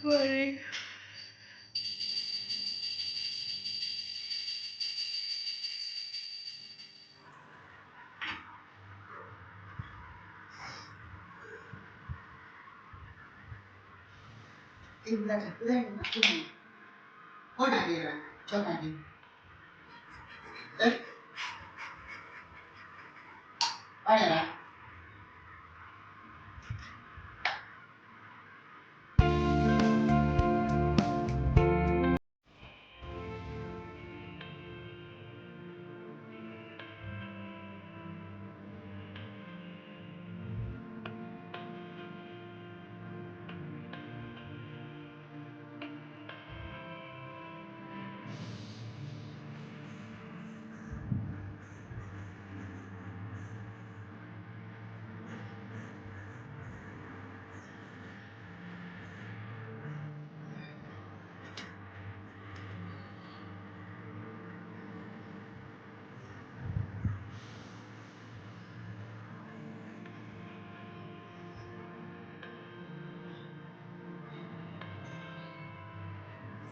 Morning.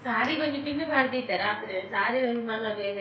ಸಾರಿ ಕೊಂಚ ತಿಂದು ಮಾಡ್ದಿದ್ದೆ ರಾತ್ರಿ ಸಾರಿ ಮಲ್ಲ ಬೇಗ.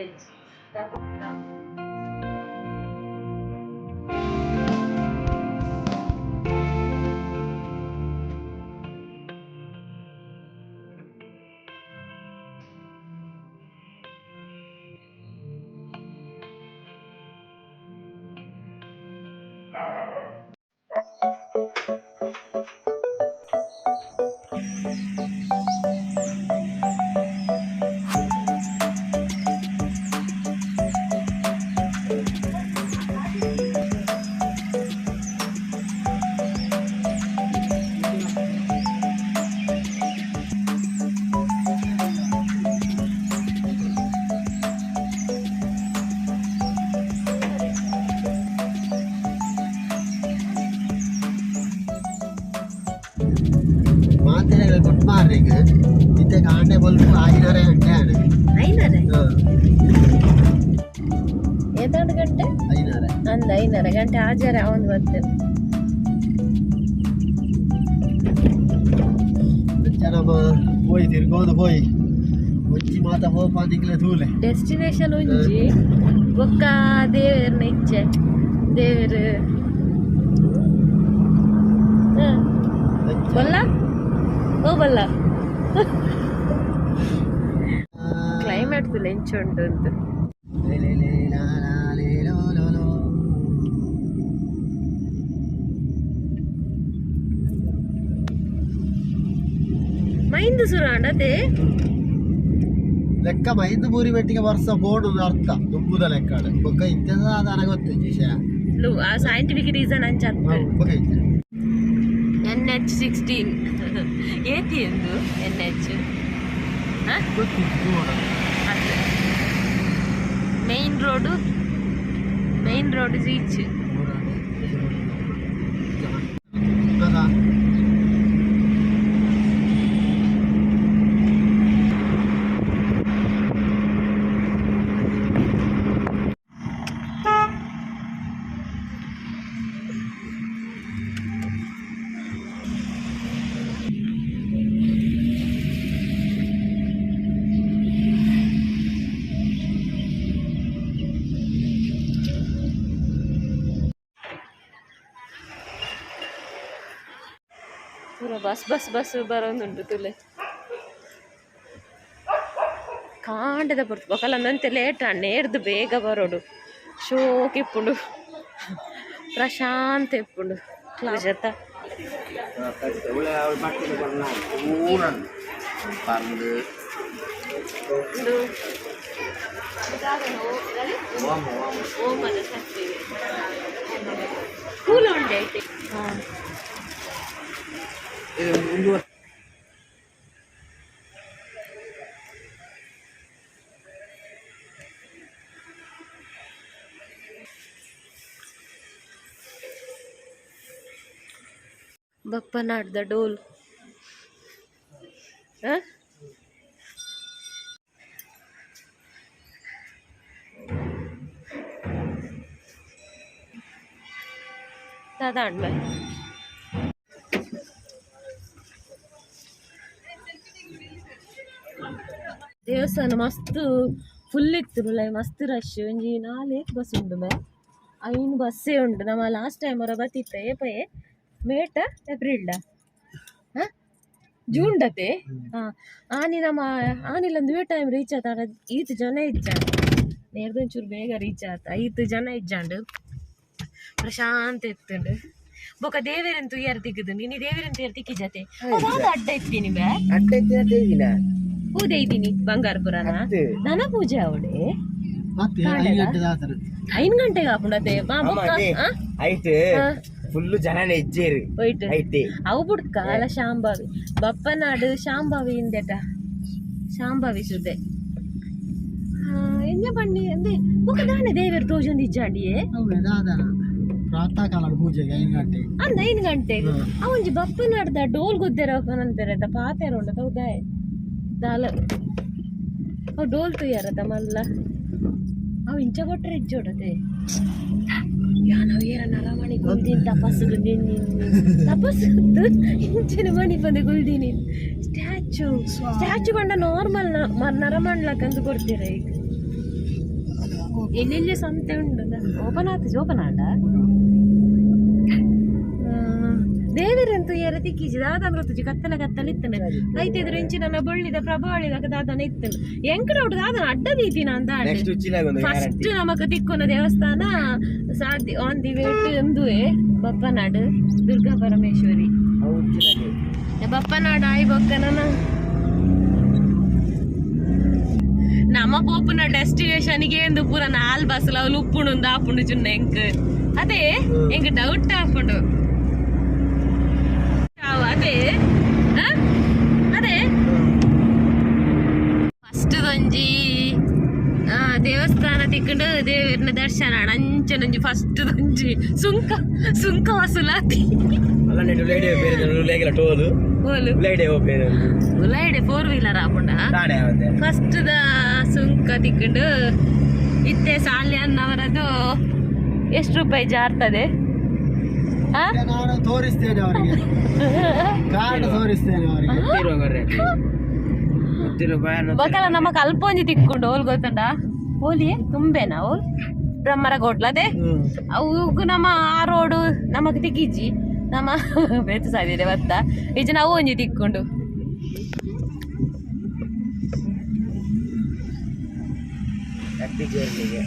ಮಾತೆರೆಗಳ ಗುಡ್ ಮಾರ್ನಿಂಗ್. ಇತ್ತೆ ಕಾಂಡೆ ಬೊಲ್ಪು 5:30 ಗಂಟೆ ಆಂಡ್. ಐನರೆ? ಏತಾಂಡ್ ಗಂಟೆ? 5:30. ಅಂದ 5:30 ಗಂಟೆ ಆಜಾರೆ ಅವನು ಬರ್ತೇನೆ. ನಮ್ಮ ಪೋಯಿ ತಿರ್ಗೋದು ಪೋಯಿ ಒಂಜಿ ಮಾತ ಪೋಪ ನಿಕ್ಲೆ ತೂಲೆ. ಡೆಸ್ಟಿನೇಷನ್ ಒಂಜಿ ಬೊಕ್ಕ ದೇವೆರ್ನ ಇಚ್ಛೆ ದೇವೆರ್ ಬಲ್ಲ ಓ ಬಲ್ಲ ಕ್ಲೈಮೇಟ್ ತುಲೆ ಎಂಚ ಉಂಟು ಅಂತ. ಲೇ ಲೇ ಲೇ ಲಾ ಲಾ ಲೇ ಲೋ ಲೋ ಲೋ. ಮೈಂದು ಸುರಾಂಡತೆ. ಲೆಕ್ಕ ಮೈಂದು ಬೂರಿ ಬೆಟ್ಟಿಗೆ ವರ್ಷ ಬೋಡು ಅರ್ಥ ದುಂಬುದ ಲೆಕ್ಕ ಬೊಕ್ಕ ಇತ್ತೆ ಸಾಧಾರಣ ಗೊತ್ತು ವಿಷಯ. ಆ ಸೈಂಟಿಫಿಕ್ ರೀಸನ್ ಅಂಚ. ಬೊಕ್ಕ ಇತ್ತೆ NH 16 ಏತಿ ಎಂದು NH. ಗೊತ್ತಿತ್ತು. Main road, main road reach. ಪೂರ ಬಸ್ ಬಸ್ ಬಸ್ ಬರೋದುಂಟು ತುಲೆ. ಕಾಂಡದ ಪೊರ್ತು ಬೊಕಲ ನಂತೆ ಲೇಟ್ ನೇರ್ದು ಬೇಗ ಬರೋಡು. ಶೋಕ್ ಇಪ್ಪುಂಡು, ಪ್ರಶಾಂತ ಇಪ್ಪುಂಡು ಜತ. ಉಂದು ಓಮದ ಕೂಲ ಉಂಡೆ ಐತೆ. ಹಾಂ. ಬಪ್ಪನಾಡ್ದ ಡೋಲ್ ಆ? ದಾದ. ದೇವಸ್ಥಾನ ಮಸ್ತ್ ಫುಲ್ ಇತ್ತು, ಮಸ್ತ್ ರಶ್. ಒಂಜಿ ನಾಲ್ಕು ಬಸ್ ಉಂಡು ಮೇ, ಐನ್ ಬಸ್ಸೇ ಉಂಡು. ನಮ್ಮ ಲಾಸ್ಟ್ ಟೈಮ್ ಅವರ ಬತ್ತಿತ್ತ ಏಪಯೆ, ಮೇಟ ಏಪ್ರಿಲ್ಡ ಜೂನ್ ಡತೆ. ಹಾ, ಆನಿ ನಮ್ಮ ಆನಿಲ್ಲ ಒಂದುವೇ ಟೈಮ್ ರೀಚ್ ಆತ. ಈತ್ ಜನ ಇಜ್ಜಾಂಡ್. ನೇರ್ದೊಂಚೂರು ಬೇಗ ರೀಚ್ ಆತ. ಈತ್ ಜನ ಇಜ್ಜಾಂಡ್, ಪ್ರಶಾಂತ ಇತ್ತುಂಡು. ಬೊಕ ದೇವೆರೆನ್ ತುಯ್ಯಾರ ತಿಕ್ಕುದು. ನೀನಿ ದೇವೆರೆನ್ ತುಯ್ಯಾರ ತಿಕ್ಕಿ ಜತೆ ಅದಾದ ಅಡ್ಡ ಇತ್ತೀನಿ ಬೇ. ಅಡ್ಡ ಇತ್ತಿನ. ಪೂಜೆ ಇದ್ದೀನಿ ಬಂಗಾರಪುರನ ನನ ಪೂಜೆ ಅವಡೆ. ಮತ್ತೆ 5 ಗಂಟೆ ದಾತರ. 5 ಗಂಟೆಗೆ ಆಪುಂಡತೆ ಬಾ ಬೊಕ್ಕ. ಐಟ್ ಫುಲ್ ಜನನೇ ಇಜ್ಜೇರು. ಹೋಯ್ತು. ಐತೆ. ಅವು ಬುಡ್ಕ ಅಲ್ಲ, ಶಾಂಭವಿ ಬಪ್ಪನಾಡು, ಶಾಂಭವಿ ಇಂದೆಟ, ಶಾಂಭವಿ ಸುದೆ ಎಂಜ ಪಂಡಿ ಅಂದೆ. ಬೊಕ ದಾನೆ ದೇವೆರ್ ತೋಜೊಂದು ಇಜ್ಜಾಂಡಿಯೇ? ಅವೇ ದಾದನ ಪ್ರಾತಃ ಕಾಲ ಪೂಜೆಗೆ 5 ಗಂಟೆ. ಅಂದ 5 ಗಂಟೆಗೆ. ಆ ಒಂಜಿ ಬಪ್ಪನಾಡ್ದ ಡೋಲ್ ಗುದ್ದೆರ ಪನಂತೆರತ ಪಾತೆರ ಉಂಡ ತೌದಾಯೆ ದಾಲ. ಅವು ಡೋಲ್ ತುಯ್ಯಾರತ ಮಲ್ಲ. ಅವು ಇಂಚ ಕೊಟ್ರೆ ಇಜ್ಜೋಡತೆ. ಯಾ ನಾವು ಏರ ನರಮಣಿ ಗುಲ್ದಿನ ತಪಸ್ಸು ನಿನ್ನ ತಪಸ್ಸು ಇಂಚಿನ ಮಣಿ ಬಂದೆ ಗುಲ್ದಿನಿ. ಸ್ಟ್ಯಾಚು ಸ್ಟ್ಯಾಚು ಬಂಡ ನಾರ್ಮಲ್ ನರಮಣ್ಲಕ್ಕಂದು ಕೊಡ್ತೀರ. ಈಗ ಎಲ್ಲೆಲ್ಲಿ ಸಂತೆ ಉಂಟು. ಓಪನ್ ಆತ, ಓಪನ್ ಆಂಡ. ದೇವರಂತೂ ಯಾರ ತಿಕ್ಕಿಜಿ ದಾದ ಗೊತ್ತುಜಿ. ಕತ್ತಲ ಕತ್ತಲ ಇತ್ತನೆ ಐತಿದ್ರು. ಇಂಚಿನ ಬೊಳ್ಳಿದ ಪ್ರಭಾವಳಿದಾಗ ದಾದನ ಇತ್ತನು. ಎಂಕಡ ಉಂಟು ದಾದನ ಅಡ್ಡ ದೀತಿನ ಅಂತ. ನೆಕ್ಸ್ಟ್ ಉಚ್ಚಿಲಾಗ ಒಂದು. ಫಸ್ಟ್ ನಮಕ್ ತಿಕ್ಕುನ ದೇವಸ್ಥಾನ ಸಾಧ್ಯ ಆನ್ the wait ಅಂದುವೆ ಬಪ್ಪನಾಡು ದುರ್ಗಾ ಪರಮೇಶ್ವರಿ. ಬಪ್ಪನಾಡು ಆಯ್ ಬೊಕ್ಕನ ನಮ್ಮ ಪೋಪುನ ಡೆಸ್ಟಿನೇಷನ್ಗೆ ಎಂದು ಪೂರ ನಾಲ್ ಬಸ್ ಅವ್ಲು ಉಪ್ಪುಂಡು ಆಪುಂಡು ಚುನ್ನ ಎಂಕ್. ಅದೇ ಎಂಕ್ ಡೌಟ್ ಆಪುಂಡು. ಅದೇ ಆ? ಅದೇ ಫಸ್ಟ್ ಒಂಜಿ ದೇವಸ್ಥಾನ ತಿಕ್ಕೊಂಡು ದೇವರನ ದರ್ಶನ ಅಂಚನೊಂಜಿ ಫಸ್ಟ್ ಒಂಜಿ ಸುಂಕ ಸುಂಕ ವಸೂಲಾತಿ. ಅಲ್ಲ, ನೆಟ್ಟು ಉಲೈಡೆ ಬೇರೆ ಉಲೈಗೆಲ್ಲ ಟೋಲು. ಓಲು? ಉಲೈಡೆ ಬೇರೆ. ಉಲೈಡೆ ಫೋರ್ ವೀಲರ್ ಆಪುಂಡ. ತಾನೆ ಒಂದೆ. ಫಸ್ಟ್ the ಸುಂಕ ತಿಕ್ಕೊಂಡು ಇತ್ತೆ ಸಾಲ್ಯನ್ನವರದು ಎಷ್ಟು ರೂಪಾಯಿ ಜಾರ್ತದೆ ಆ? ನಾನು ತೋರಿಸ್ತೇನೆ ಅವರಿಗೆ, ಕಾರ್ಡ್ ತೋರಿಸ್ತೇನೆ ಅವರಿಗೆ. ಬಕಲ ನಮಕ್ ಅಲ್ಪ ಒಂಜಿ ತಿಕ್ಕೊಂಡು ಓಲ್ ಗೊತ್ತುಂಡ? ಓಲಿ ತುಂಬೆನಾ? ಓಲ್ ಬ್ರಹ್ಮರ ಗೋಟ್ಲದೆ. ಅವು ನಮ್ಮ ಆ ರೋಡು ನಮಕ್ ತಿಕ್ಕಿಜ್ಜಿ. ನಮ್ಮ ಬೇತು ಸಾದಿದೆ ಬತ್ತ ಇಜ್ಜಿ ನಾವು ಒಂಜಿ ತಿಕ್ಕೊಂಡು. ಹ್ಯಾಪಿ ಜರ್ನಿಗೆ.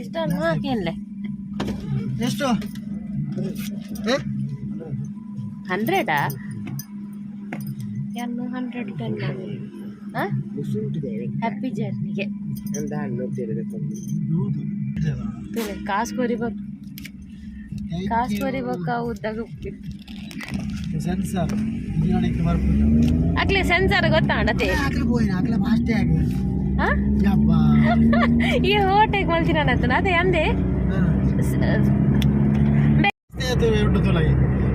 ಎಷ್ಟು ಏನ್ಲೆ? ಎಷ್ಟು? ಹಂಡ್ರೆಡಾ? ಏನು 110? ಹಾಂ, ಹ್ಯಾಪಿ ಜರ್ನಿಗೆ. ಕಾಸು ಕೊರಿಬೇಕು, ಕಾಸು ಕೊರಿಬೇಕ ಉದ್ದಾಗ. ಸೆನ್ಸರ್. ಅಕ್ಲೆ ಸೆನ್ಸರ್ ಗೊತ್ತಾಂಡತೆ. ಆಕಲೆ ಪೋಯಿನ ಆಕಲೆ ಫಾಸ್ಟೇ ಆಗಿ. ಹಾ. ಯಬ್ಬಾ. ಈ ಓಟೆಗೆ ಮಲ್ತಿನ ಅದೇ ಅಂದೆ.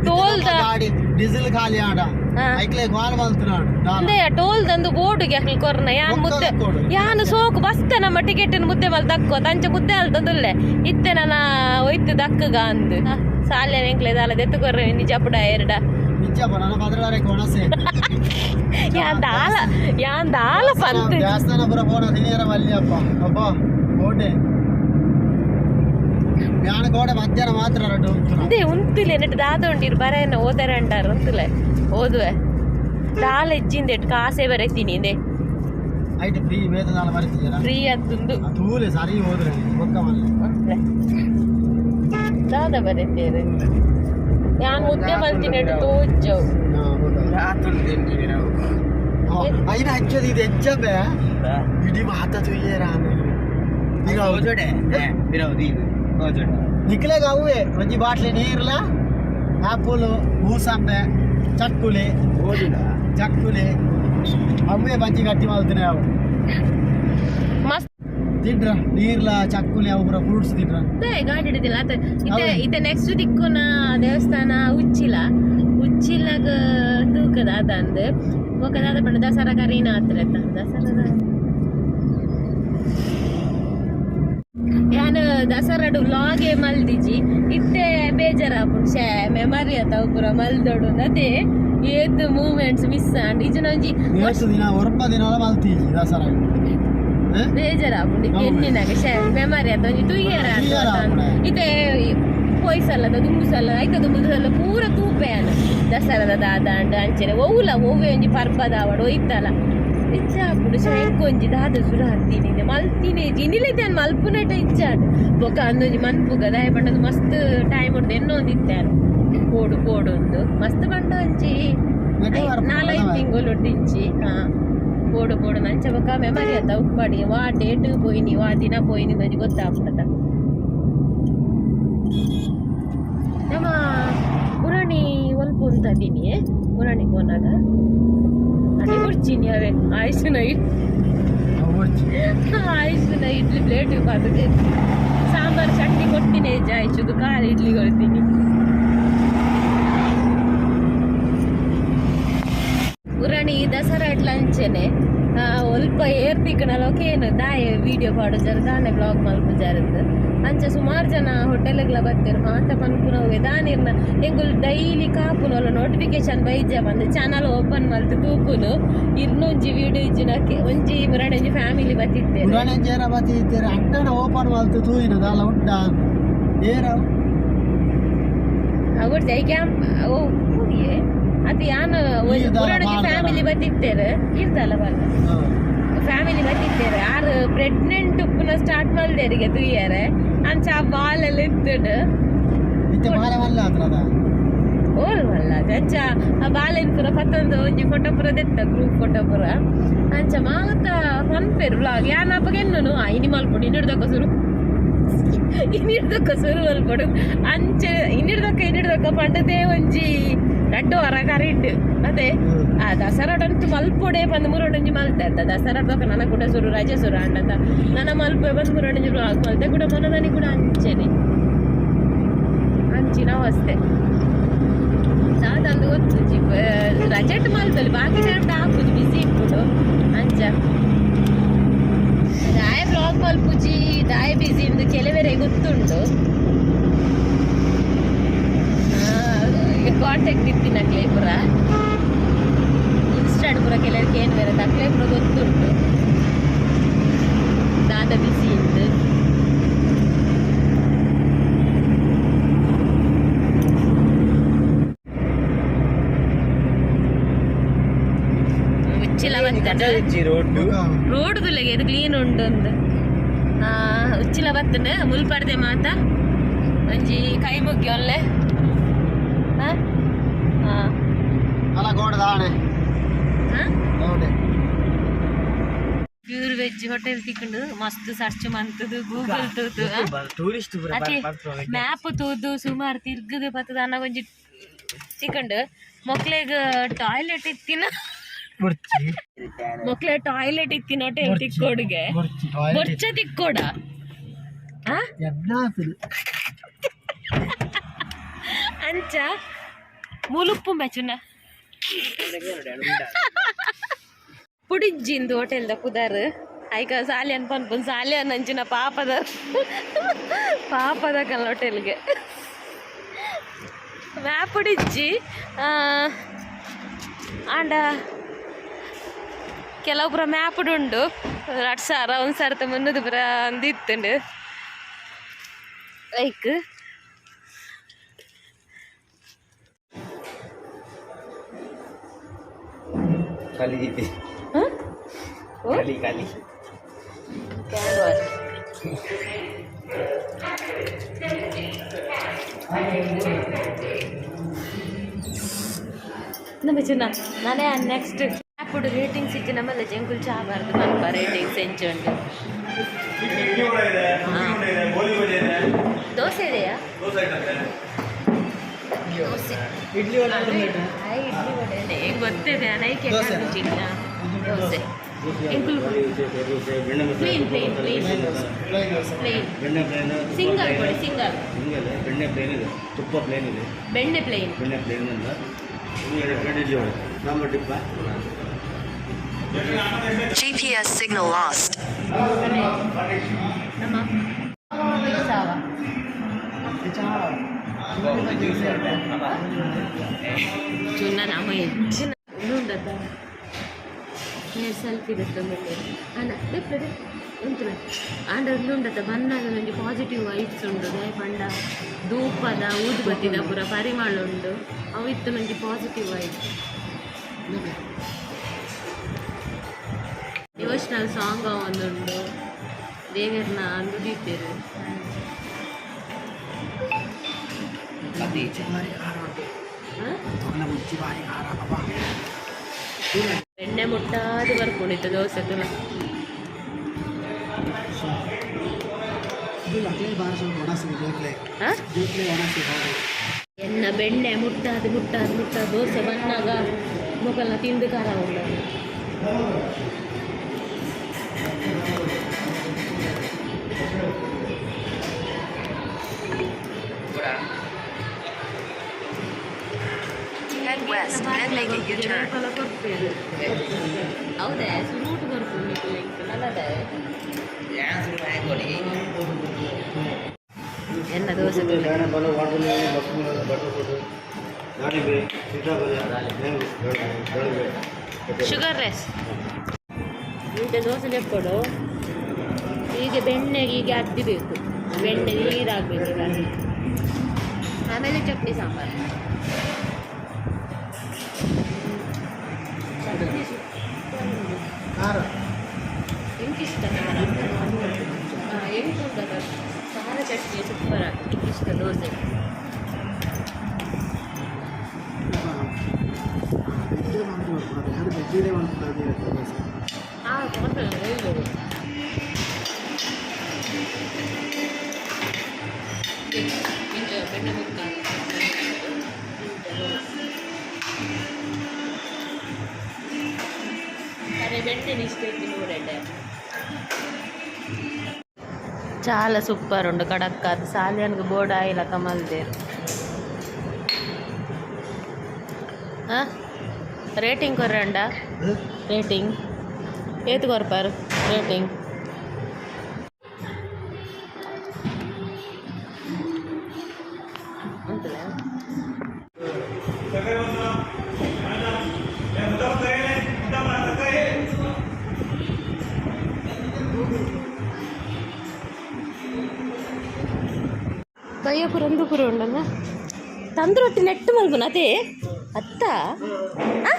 ಟೋಲ್ ಗಾಡಿ ಡೀಸೆಲ್ ಖಾಲಿ ಆಡ. ಐಕ್ಲೆ ಗಾಲ್ ಮಲ್ತನಾಡು. ಅಂದೆ ಟೋಲ್ ದಂದು ಬೋರ್ಡ್ಗೆ ಅಕ್ಲಿ ಕೊರ್ನ ಯಾನ್ ಮುದ್ದೆ. ಕೊಡು. ಯಾನು ಸೋಕು ಬಸ್ತೆ ನಮ್ಮ ಟಿಕೆಟ್ ಮುದ್ದೆ ಮಲ್ ದಕ್ಕೋ ತಂಚ ಮುದ್ದೆ ಅಲ್ ತಂದುಲ್ಲೆ ಇತ್ತೆ ನನ್ನ ಒಯ್ತು ದಕ್ಕಗ ಅಂದು ಸಾಲೆ ಎಂಕ್ಲೆ ದಾಲ ದೆತ್ತು ಕೊರ್ರೆ ನಿಜ ಪುಡ ಎರಡ. ನಿಜ ನನ್ನ ಪದ್ರವಾರೆ ಕೊಣಸೆ. ಯಾನ್ ದಾಲ, ಯಾನ್ ದಾಲ ಪಂತ್. ದೇವಸ್ಥಾನ ಪುರ ಪೋಣ ತಿನಿಯರ ಮಲ್ಯಪ್ಪ ಅಬ್ಬ ಕೋಟೆ ಯಾನ ಕೋಟೆ ಮಧ್ಯಾಹ್ನ ಮಾತ್ರ ರಡ್ಡು ಉಂಟು. ಅದೇ ಉಂತುಲೆ ನೆಟ್ ದಾದ ಉಂಡಿರು ಬರ ಓದಾರ ಅಂಟಾರ ಉಂತುಲೆ ಓದುವೆ ದಾಲ ಇಜ್ಜಿಂದ ಎಟ್ ಕಾಸೆ ಬರತೀನಿ ಇಂದೆ. ಐಟ್ ಫ್ರೀ ಬೇದ ದಾಲ ಬರ್ತೀರ. ಫ್ರೀ ಅತ್ತುಂದು. ತೂಲೆ ಸರಿ ಹೋದ್ರೆ ಬೊಕ್ಕ ಮಲ್ಲೆ. ದಾದ ಬರೆತೇರು ಯಾನ್ ಮುದ್ದೆ ಮಲ್ತಿನ ಎಟ್ ತೋಜ್ಜವು. ಐನ ಹಚ್ಚೋದು ಇದು ಹೆಚ್ಚಬೆ ಇಡೀ ಮಾತ ತುಯ್ಯೇರ. ಈಗ ನಿಕ್ಲೆಗ್ ಅವೇ ಒಂಜಿ ಬಾಟ್ಲಿ ನೀರ್ಲ, ಆಪುಲು, ಮೂಸಂಬೆ, ಚಕ್ಕುಲಿ ಚಕ್ಕುಲಿ ಅವೇ ಬಜ್ಜಿ ಗಟ್ಟಿ ಮಲ್ತಿನ ಅವು. ಮಸ್ತ್. ತಿಂಡ್ರ ನೀರ್ಲ, ಚಕ್ಕುಲಿ ಅವು ಪೂರ ಫ್ರೂಟ್ಸ್ ತಿಂಡ್ರ. ಗಾಡಿ ಹಿಡಿದಿಲ್ಲ ಅತ ಇತ್ತೆ. ಹೌದು. ಇತ್ತೆ ನೆಕ್ಸ್ಟ್ ದಿಕ್ಕುನ ದೇವಸ್ಥಾನ ಉಚ್ಚಿಲ. ಉಚ್ಚಿಲಗ ತೂಕದ ಅದಂದು ಬೊಕ ದಾದ ಪಂಡ ದಸರಾ ಕರೀನ ಆತ್ರ ದಸರಾ. ಯಾನ್ ದಸರಾಡು ವ್ಲಾಗೇ ಮಲ್ದಿಜಿ. ಇತ್ತೆ ಬೇಜಾರಾಪುಂಡು, ಶೇ ಮೆಮೊರಿ ಅತ ಪೂರ ಮಲ್ದೊಡು. ಅದೇ ಏತ್ ಮೂಮೆಂಟ್ಸ್ ಮಿಸ್ ಆಂಡ್ ಇಜ್ಜಿನ ಒಂಜಿ ಏತ್ ದಿನ, 9 ದಿನ ಮಲ್ತೀಜಿ ದಸರಾ. ಬೇಜಾರಾಪುಂಡು ಎನ್ನಿನಾಗ. ಶೇ ಮೆಮೊರಿ ಅತ ಒಂಜಿ ತುಯ್ಯರ. ತೂಯೆರ ಆಪುಂಡು. ಇತ್ತೆ ಪೋಯ್ಸಲ್ಲದ ದುಂಬುಸಲ್ಲ ಐತ ದುಂಬುಸಲ್ಲ ಪೂರ ತೂಪೆಯಾನ ದಸರಾದ ದಾದಾಂಡ್. ಅಂಚನೆ ಒವ್ಲ ಒವ್ವೆ ಒಂಜಿ ಪರ್ಬದ ಆವಡ್ ಒಯ್ತಲ ಇಚ್ಛೆ ಆಪುಂಡು. ಶೇ ಎಂಕೊಂಜಿ ದಾದ ಸುರ ಹತ್ತೀನಿ ಮಲ್ತಿನೇ ಜಿನಿಲಿತೆ ಮಲ್ಪುನೆಟ ಇಚ್ಛೆ ಆಂಡ್. ಬೊಕ ಅಂದೊಂಜಿ ಮನ್ಪುಗ ದಾಯ ಪಂಡದು ಮಸ್ತ್ ಟೈಮ್ ಉಂಡು ಎನ್ನೊಂದು ಇತ್ತೆ ಪೋಡು ಪೋಡು ಒಂದು ಮಸ್ತ್ ಪಂಡ ಒಂಜಿ 4-5 ತಿಂಗಳು ಉಡ್ದಿಂಚಿ. ಹಾ, ಪೋಡು ಪೋಡು ನಂಚ. ಬೊಕ ಮೆಮೊರಿ ಅತ್ತ ಉಪ್ಪಡಿ, ವಾ ಡೇಟ್ ಪೋಯಿನಿ, ವಾ ದಿನ ಪೋಯಿನಿ ಒಂಜಿ ಗೊತ್ತಾಪುಂಡತ. ನಮ್ಮ ಪುರಾಣಿ ಒಲ್ಪ ಉಂತದೀನಿ. ಪುರಾಣಿ ಪೋನಾಗ ಅದೇ ಕುಡ್ಚಿನಿ. ಅವೇ ಆಯುಷನ ಆಯುಷನ ಇಡ್ಲಿ ಪ್ಲೇಟ್ ಬರ್ತದೆ. ಸಾಂಬಾರು ಚಟ್ನಿ ಕೊಡ್ತೀನಿ. ಆಯುಷುಗು ಖಾರ ಇಡ್ಲಿ ಕೊಡ್ತೀನಿ. ಪುರಾಣಿ ದಸರಾ ಅಂಚೆನೆ ಒಲ್ಪ ಏರ್ ತಿಕ್ಕಣಲ್ಲ ಏನು ದಾಯ ವಿಡಿಯೋ ಪಾಡುಜಾರ, ದಾನೆ ಬ್ಲಾಗ್ ಮಲ್ಪುಜಾರಂದು. ಅಂಚ ಸುಮಾರು ಜನ ಹೋಟೆಲ್ಗಳ ಬರ್ತಾರೆ ಮಾತ ಪನ್ಪುನವ್ವೆ ದಾನಿರ್ನ. ಎಂಕುಲು ಡೈಲಿ ಕಾಪುನಲ್ಲ ನೋಟಿಫಿಕೇಶನ್ ಬೈಜ ಬಂದು ಚಾನಲ್ ಓಪನ್ ಮಲ್ತು ತೂಪುನು. ಇರ್ನೊಂಜಿ ವಿಡಿಯೋ ಇಜ್ಜಿನಕ್ಕೆ ಒಂಜಿ ಮುರಾಣಿ ಒಂಜಿ ಫ್ಯಾಮಿಲಿ ಬತ್ತಿತ್ತೇನೆ. ಪುರಾಣ ಜೇರ ಬತ್ತಿತ್ತೇರೆ ಅಡ್ಡನ ಓಪನ್ ಮಲ್ತು ತೂಯಿನ ದಾಲ ಉಂಡ ಏರ. ಅಗುಡ್ ಜೈ ಕ್ಯಾಂಪ್ ಓ ಹೋಗಿಯೇ ಅದು ಯಾನ್. ಈರ್ದಾಲ ಪುರಾಣಿ ಬಾರ್ದಲ. ಫ್ಯಾಮಿಲಿ ಬತ್ತಿತ್ತೇರು ಇರ್ತಲ್ಲ ಬಲ್ಲ ಫ್ಯಾಮಿಲಿ ಬತ್ತಿತ್ತೇರು. ಆರು ಪ್ರೆಗ್ನೆಂಟ್ ಉಪ್ಪುನ ಸ್ಟಾರ್ಟ್ ಮಲ್ದೇರಿಗೆ ತುಯ್ಯಾರೆ. ಅಂಚ ಆ ಬಾಲ್ ಎಲ್ಲ ಇತ್ತುಂಡು. ಇತ್ತೆ ಮಾಲೆ ಮಲ್ಲ ಹತ್ರದ. ಓಲ್ ಮಲ್ಲ ಅಂಚ ಆ ಬಾಲೆನ್ ಪೂರ ಪತ್ತೊಂದು ಒಂಜಿ ಫೋಟೋ ಪೂರ ದೆತ್ತ, ಗ್ರೂಪ್ ಫೋಟೋ ಪೂರ. ಅಂಚ ಮಾತ ಪನ್ಪೆರ್ ವ್ಲಾಗ್ ಯಾನ್ ಅಪ್ಪಗ ಎನ್ನುನು ಇನಿ ಮಲ್ಪೊಡು, ಇನ್ನಿಡ್ದಕ್ಕ ಸುರು, ಇನ್ನಿಡ್ದಕ್ಕ ಸುರು ಮಲ್ಪೊಡು. ಅಂಚೆ ಇನ್ನಿಡ್ದಕ್ಕ ಇನ್ನಿಡ್ದಕ್ಕ ಪಂಡದೇ ಒಂಜಿ 2 ವಾರ ಕರೆಂಟ್ ಅದೇ. ಆ ದಸರಾಡಂತೂ ಮಲ್ಪೊಡೆ ಪಂದ್ ಮುರಡೊಂಜಿ ಮಲ್ತೆ ಅತ್ತ. ದಸರಾ ಬೊಕ ನನ ಕೂಡ ಸುರು ರಜೆ ಸುರು ಅಂಡತ ನನ ಮಲ್ಪೆ ಬಂದ್ ಮುರಡೊಂಜಿ ವ್ಲಾಗ್ ಮಲ್ತೆ ಕೂಡ. ಮೊನದಾನಿ ಕೂಡ ಅಂಚೆನೆ ಅಂಚಿನ ಅವಸ್ಥೆ. ದಾದಂದು ಗೊತ್ತುಜಿ. ರಜೆಟ್ ಮಲ್ತಲ್ಲಿ ಬಾಕಿ ಟೈಮ್ ಹಾಕುಜಿ, ಬಿಸಿ ಇಪ್ಪುಡು. ಅಂಚ ದಾಯ ಬ್ಲಾಗ್ ಮಲ್ಪುಜಿ, ದಾಯ ಬಿಸಿ ಇಂದು ಕೆಲವರೆ ಗೊತ್ತುಂಟು. ಕಾಂಟ್ಯಾಕ್ಟ್ ಇತ್ತಿನಕ್ಲೆ ಪೂರ ಇನ್ಸ್ಟಾಡ್ ಪೂರ ಕೆಲವರಿಗೆ ಏನು ಬೇರೆ ತಕ್ಲೆ ಪೂರ ಗೊತ್ತುಂಟು ದಾದ ಬಿಸಿ ಇಂದು. ಉಚ್ಚಿಲ ಬತ್ತನ. ರೋಡ್. ರೋಡ್ ದುಲೆಗೆ ಇದು ಕ್ಲೀನ್ ಉಂಡು ಒಂದು. ಉಚ್ಚಿಲ ಬತ್ತನ ಮುಲ್ಪರ್ದೆ ಮಾತ ಒಂಜಿ ಕೈ ಮುಗ್ಗಿ ಒಲ್ಲೆ. ಹಾ ಹಾ. ಅಲ್ಲ ಗೋಡ ದಾಣೆ. ಹಾ. ಗೋಡೆ. ಪ್ಯೂರ್ ವೆಜ್ ಹೋಟೆಲ್ ತಿಕ್ಕೊಂಡು ಮಸ್ತ್ ಸರ್ಚ್ ಮಂತದು, ಗೂಗಲ್ ತೂತು. ಟೂರಿಸ್ಟ್. ಅತಿ ಮ್ಯಾಪ್ ತೂದು ಸುಮಾರು ತಿರ್ಗದು ಬತ್ತದ ಅನ್ನ ಒಂಜಿ ತಿಕ್ಕಂಡು. ಮೊಕ್ಲೆಗ್ ಟಾಯ್ಲೆಟ್ ಇತ್ತಿನ, ಮೊಕ್ಲೆ ಟಾಯ್ಲೆಟ್ ಇತ್ತಿನ ಹೋಟೆಲ್ ತಿಕ್ಕೋಡುಗೆ. ಬೊರ್ಚ ತಿಕ್ಕೋಡ ಆ. ಅಂಚ ಮುಲುಪ್ಪು ಮೆಚುನ ಪುಡಿಜ್ಜಿಂದು ಹೋಟೆಲ್ದ ಪುದರ್. ಐಕ ಸಾಲಿಯನ್ ಪನ್ಪುನ್ ಸಾಲಿಯನ್ ಅಂಚಿನ ಪಾಪದ ಪಾಪದ ಕಲ್ಲ ಹೋಟೆಲ್ಗೆ ಮ್ಯಾಪ್ ಪುಡಿಜ್ಜಿ. ಆಂಡ ಕೆಲವು ಪೂರ ಮ್ಯಾಪುಡು ಉಂಡು. 2000 1,300 ಪೂರ ಅಂದು ಇತ್ತುಂಡು ಲೈಕ್. ಖಾಲಿ. ಖಾಲಿ ಖಾಲಿ. ನಮ್ಮ ಚಿನ್ನ ನಾನೇ ನೆಕ್ಸ್ಟ್ ಅప్పుడు ರೇಟಿಂಗ್ಸ್ ಇಜ್ಜಿ ನಮ್ಮಲ್ಲ. ಜಂಗುಲ್ ಚಾ ಬಾರ್ದು ಮಲ್ಪ ರೇಟಿಂಗ್ಸ್ ಎಂಚುಂಡು. ದೋಸೆ ಇದೆಯಾ? ದೋಸೆ. ಇಡ್ಲಿ. ಇಡ್ಲಿ ವಡೆ ಗೊತ್ತಿದೆ ನೈಕೆ. ದೋಸೆ. ಚಿನ್ನ ದೋಸೆ ಎಂಕುಲು ಪ್ಲೇನ್ ಪ್ಲೇನ್ ಪ್ಲೇನ್ ಪ್ಲೇನ್. ಬೆಣ್ಣೆ ಪ್ಲೇನ್. ಸಿಂಗಲ್ ಕೊಡಿ, ಸಿಂಗಲ್. ಸಿಂಗಲ್ ಬೆಣ್ಣೆ ಪ್ಲೇನ್ ಇದೆ, ತುಪ್ಪ ಪ್ಲೇನ್ ಇದೆ. ಬೆಣ್ಣೆ ಪ್ಲೇನ್. ಬೆಣ್ಣೆ ಪ್ಲೇನ್ ಅಂತ. ಇದು ಎರಡು ಪ್ಲೇಟ್ ಇಡ್ಲಿ ವಡೆ, ಸಾಂಬಾರ್ ಟಿಪ್ಪ. GPS signal lost. ನಮ್ಮ ಚುನ್ನ ನಮ ಹೆಚ್ಚಿನ ಉಂಡದ ಹೇರ್ ಸೆಲ್ಫಿ ದೆತ್ತೊಂದುಲ್ಲೆರ್ ಆಂಡ ದೆಪ್ಪೆದೆ ಉಂತುಲೆ ಆಂಡ ಉಂಡತ ಬನ್ನಾಗ ಒಂಜಿ ಪಾಸಿಟಿವ್ ವೈಬ್ಸ್ ಉಂಡು ದಾಯೆ ಪಂಡ ಧೂಪದ ಊದುಬತ್ತಿದ ಪೂರ ಪರಿಮಳ ಉಂಡು ಅವು ಇತ್ತು ಒಂಜಿ ಪಾಸಿಟಿವ್ ವೈಬ್ಸ್. ಡಿವೋಷನಲ್ ಸಾಂಗ್ ಒಂದುಂಡು ದೇವೆರ್ನ ನುಡಿತೇರು. ಎಣ್ಣೆ ಮುಟ್ಟಾದ ಬರ್ಪುಂಡು ದೋಸೆ ತುಲ. ಎನ್ನ ಬೆಣ್ಣೆ ಮುಟ್ಟಾದ ಮುಟ್ಟಾದ ಮುಟ್ಟಾದ ದೋಸೆ ಬಂದಾಗ ಮೊಕಲ್ನ ತಿಂದು ಖಾರ ಉಂಡು. Head west, then make a U-turn. ಹೌದೇ ಸುರೂಟ್ ಬರ್ಪುಂಡು ನಿಕುಲು ನಲ್ಲದೆ. ಎನ್ನ ದೋಸೆ ತುಲೆ. ಶುಗರ್ ರೆಸ್ ಇಂಥ ದೋಸೆ ಲೆಕ್ಕೊಡು. ಹೀಗೆ ಬೆಣ್ಣೆಗೆ ಹೀಗೆ ಅದ್ದಿಬೇಕು, ಬೆಣ್ಣೆ ನೀರಾಗಬೇಕು ಈಗ. ಆಮೇಲೆ ಚಟ್ನಿ ಸಾಂಬಾರು. ಚಟ್ನಿ ಸೂಪರ್ ಉಂಟು. ಖಾರ. ಎಂಕಿಷ್ಟ ಖಾರ. ಹಾಂ, ಎಂಕು ಉಂಟದ ಖಾರ ಚಟ್ನಿ ಸೂಪರ್ ಆಗ್ತದೆ. ಇಷ್ಟ ದೋಸೆ. ಬೆಜ್ಜೆ ಮಾಡ್ತಾರೆ ಯಾರು, ಬೆಜ್ಜಿಡೆ ಮಾಡ್ತಾರೆ ದೋಸೆ. ಹಾಂ, ತಗೊಳ್ತಾರೆ. ಇಂಚ ಬೆಣ್ಣೆ ಮುಕ್ಕ ಇಂಚ ದೋಸೆ. ಅರೆ, ಬೆಣ್ಣೆ ಇಷ್ಟ ಇತ್ತು ನೋಡಂಡೆ. చాలా ಸೂಪರ್ ಉಂಡು ಕಡಕ್ಕಾದ್ ಸಾಲಿಯನ್ಗ್ ಬೋರ್ಡ್ ಆಯಿಲ ಕಮಲ್ದೇರು. ಹಾಂ, ರೇಟಿಂಗ್ ಕೊರ್ರಂಡ? ರೇಟಿಂಗ್ ಏತ್ ಕೊರ್ಪಾರು ರೇಟಿಂಗ್? ಅಂತಲೇ. ಬಯ್ಯಪುರ ಒಂದು ಪುರ ಉಂಡಲ್ಲ ತಂದು ರೊಟ್ಟಿ ನೆಟ್ಟು ಮಲ್ಪುನ ಅದೇ ಅತ್ತ. ಆ?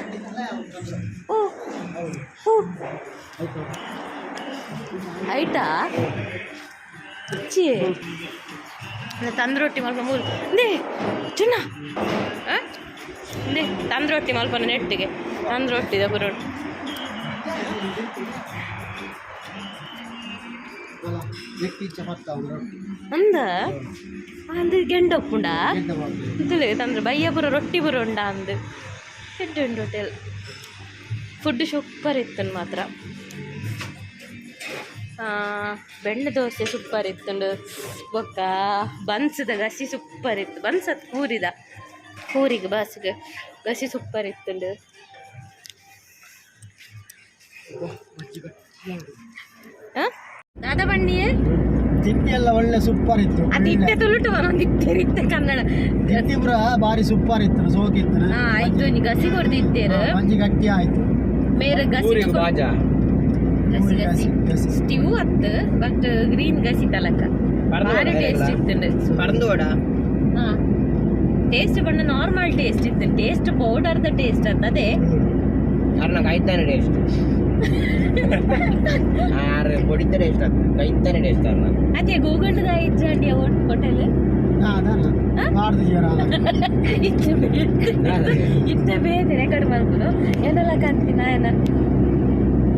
ಓ ಓ, ಐಟಾ ಚಿ ತಂದು ರೊಟ್ಟಿ ಮಲ್ಪ ಮೂರು they ಚುನ್ನ. ಆ? They ತಂದು ರೊಟ್ಟಿ ಮಲ್ಪನ ನೆಟ್ಟಿಗೆ ತಂದು ರೊಟ್ಟಿದ ಪುರೋಟು. ಅಂದ ಅಂದು ಗೆಂಡ ಉಪ್ಪುಂಡ. ಅಂತಲೇ ತಂದ್ರೆ ಬಯ್ಯಪುರ ರೊಟ್ಟಿ ಪುರ ಉಂಡ ಅಂದು ಎಡ್ಡೆ ಉಂಡು. ಹೋಟೆಲ್ ಫುಡ್ ಸೂಪರ್ ಇತ್ತು ಮಾತ್ರ. ಬೆಣ್ಣೆ ದೋಸೆ ಸೂಪರ್ ಇತ್ತುಂಡು. ಬೊಕ್ಕ ಬನ್ಸದ ಗಸಿ ಸೂಪರ್ ಇತ್ತು. ಬನ್ಸತ್ ಪೂರಿದ ಪೂರಿಗೆ ಬಸ್ಗೆ ಗಸಿ ಸೂಪರ್ ಇತ್ತುಂಡು. ಆ? ದಾದಾ ಬಣ್ಣಿಯೇ? ತಿಂಡಿ ಎಲ್ಲ ಒಳ್ಳೆ ಸೂಪರ್ ಇತ್ತು. ಅದು ಇತ್ತೆ ತುಳುಟು ಒಂದೊಂದು ಇತ್ತೇರು ಇತ್ತೆ ಕನ್ನಡ. ತಿಂಡಿ ಪೂರ ಬಾರಿ ಸೂಪರ್ ಇತ್ತು, ಸೋಕಿತ್ತು. ಹಾ, ಆಯ್ತು, ಒಂಜಿ ಗಸಿ ಕೊರ್ದಿತ್ತೇರು. ಮಂಜಿ ಗಟ್ಟಿ ಆಯ್ತು. ಮೇರೆ ಗಸಿ ಗಸಿ ಗಸಿ ಗಸಿ. ಸ್ಟಿವ್ ಅತ್ತು, ಬಟ್ ಗ್ರೀನ್ ಗಸಿ ತಲಕ ಭಾರಿ ಟೇಸ್ಟ್ ಇತ್ತು. ಹಾ, ಟೇಸ್ಟ್ ಬಣ್ಣ ನಾರ್ಮಲ್ ಟೇಸ್ಟ್ ಇತ್ತು. ಟೇಸ್ಟ್ ಪೌಡರ್ದ ಟೇಸ್ಟ್ ಅಂತ ಅದೇ. ಅರ್ನ ಕಾಯ್ತಾನೆ ಟೇಸ್ಟ್ ಆರು പൊടിത്ത ಟೇಸ್ಟ್ ಆಗ್ತದೆ, ಕೈತಾನೆ ಟೇಸ್ಟ್ ಅರ್ನ. ಅದೇ ಗೂಗಲ್ ಇಜ್ಜಾಂಡಿ ಹೋಟೆಲ್. ಮಾಡ್ದಿದ್ದೀರ? ಇತ್ತೆ ಇತ್ತೆ ಬೇತೆ ರೆಕಾರ್ಡ್ ಮಲ್ಪುನು. ಏನಲಕ ಅಂತಿನ ಏನ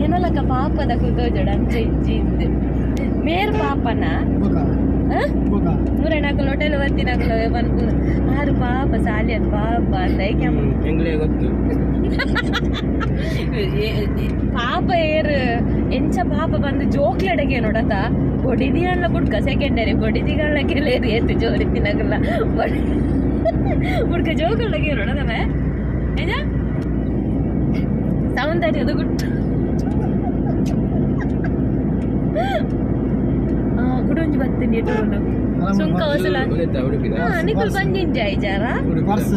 ಏನಲಕ ಪಾಪದ ಕುದೋಜೋಡ ಅಂಚ ಇಜ್ಜಿ ಇಂದು ಮೇರ್ ಪಾಪನ. ಮುರಣಾಕುಲು ಹೋಟೆಲ್ ಬರ್ತಿನಾಕುಲು ಪನ್ಪುನು ಆರು ಪಾಪ ಸಾಲಿಯನ್ ಪಾಪ ಅಂತ ಐಕೆ. ಎಂಗ್ಲೇ ಗೊತ್ತು. ಪಾಪ ಏರ್ ಎಂಚ ಪಾಪ ಬಂದು ಜೋಕ್ಲೆಡಗೆ ನೋಡತ ಬೊಡಿದಿಯಲ್ಲ ಬುಡ್ಕ ಸೆಕೆಂಡರಿ ಬೊಡಿದಿಗಳ ಕೆಲೇರಿ ಎತ್ತು ಜೋರಿ ತಿನ್ನಗಲ್ಲ ಬುಡ್ಕ ಜೋಕುಲಗೆ ನೋಡದಮೆ ಏನ ಸೌಂದರ್ಯದ ಗುಟ್ಟು ಕುಡೊಂಜಿ ಬತ್ತೀನಿ ಎಟೋನು. ಸುಂಕ ವಸೂಲಾತಿ. ಉಡುಪಿದ. ಹಾ, ನಿಕುಲ್ ಬಂದಿಂಜ ಇಜಾರ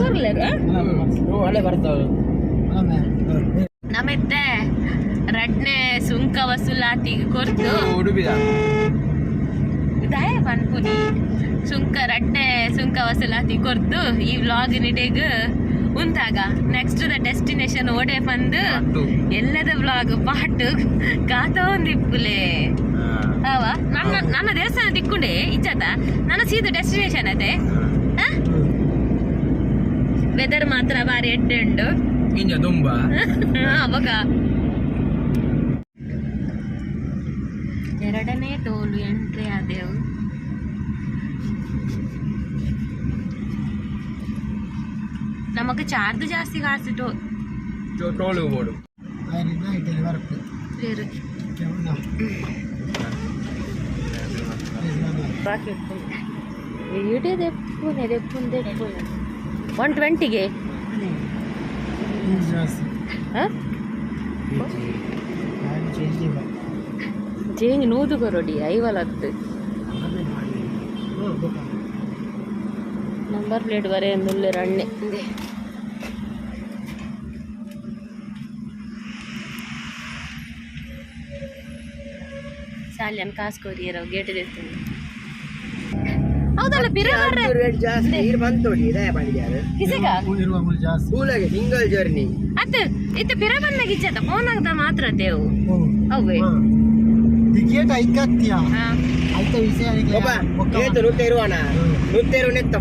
ಕೊರ್ಲೆರ್. ಒಳ್ಳೆ ಬರ್ತಾವ. ನಮ್ಮೆತ್ತೆ ರಡ್ನೆ ಸುಂಕ ವಸೂಲಾತಿ ಕೊರ್ದು. ಉಡುಪಿದ. ದಾಯ ಪನ್ಪುನಿ, ಸುಂಕ ರಡ್ಡೆ ಸುಂಕ ವಸೂಲಾತಿ ಕೊರ್ದು ಈ ವ್ಲಾಗ್ ನಿಡೆಗ್ ಉಂತಾಗ. ನೆಕ್ಸ್ಟ್ the destination ಓಡೆ ಪಂದು ಎಲ್ಲದ ವ್ಲಾಗ್ ಪಾಟ್ ಕಾತೊಂದಿಪ್ಪುಲೆ ಅವ. ನನ್ನ ನನ್ನ ದೇವಸ್ಥಾನ ತಿಕ್ಕೊಂಡೆ ಇಜ್ಜತ, ನನ್ನ ಸೀದ ಡೆಸ್ಟಿನೇಷನ್ ಅದೇ. ವೆದರ್ ಮಾತ್ರ ಬಾರಿ ಎಡ್ಡೆ ಉಂಡು. ಇಂಜ ತುಂಬ. ಅವಾಗ ಎರಡನೇ ಟೋಲು ಎಂಟ್ರಿ ಆದೆವು. ನಮಗ್ ಚಾರ್ಜ್ ಜಾಸ್ತಿ ಕಾಸು ಟೋಲ್. ಟೋಲ್ ಬೋಡು. ಬೇರೆ ಬಾಕಿ ವಿಡಿಯೋ ದೆಪ್ಪುನೆ ದೆಪ್ಪುನ್ ದೆಪ್ಪುನೆ 120ಗೆ. ಹಾಂ, ಚೇಂಜ್ ನೂದು ಕೊರೊಡಿ ಐವಲತ್ತು. ನಂಬರ್ ಪ್ಲೇಟ್ ಬರೆಯ ರಣ್ಣೆ ಇಂದೆ. ಸಾಲ್ಯನ್ ಕಾಸು ಕೊರಿಯರ ಗೇಟ್ ಇರ್ತೀನಿ, ಹೌದಲ್ಲ ಬಿರೆ ಬರ್ರೆ. ರೇಟ್ ಜಾಸ್ತಿ ನೀರು ಬಂತೋಡಿ ಇದೇ ಪಂಡಿಯಾರು. ಕಿಸೆಗ ಜಾಸ್ತಿ. Single journey. ಅತ್ತ ಇತ್ತ ಪಿರ ಬಂದಾಗ ಇಜ್ಜದ ಫೋನ್ ಆಗದ ಮಾತ್ರ ದೇವು ಅವೇ. ಟಿಕೆಟ್ ಐಕತ್ಯ ಹಾ. ಐತ ವಿಷಯ. ಒಬ್ಬ ಏತು ನೂತ್ತ ಇರುವಣ ನೂತ್ತ ಇರುವ ನೆತ್ತ.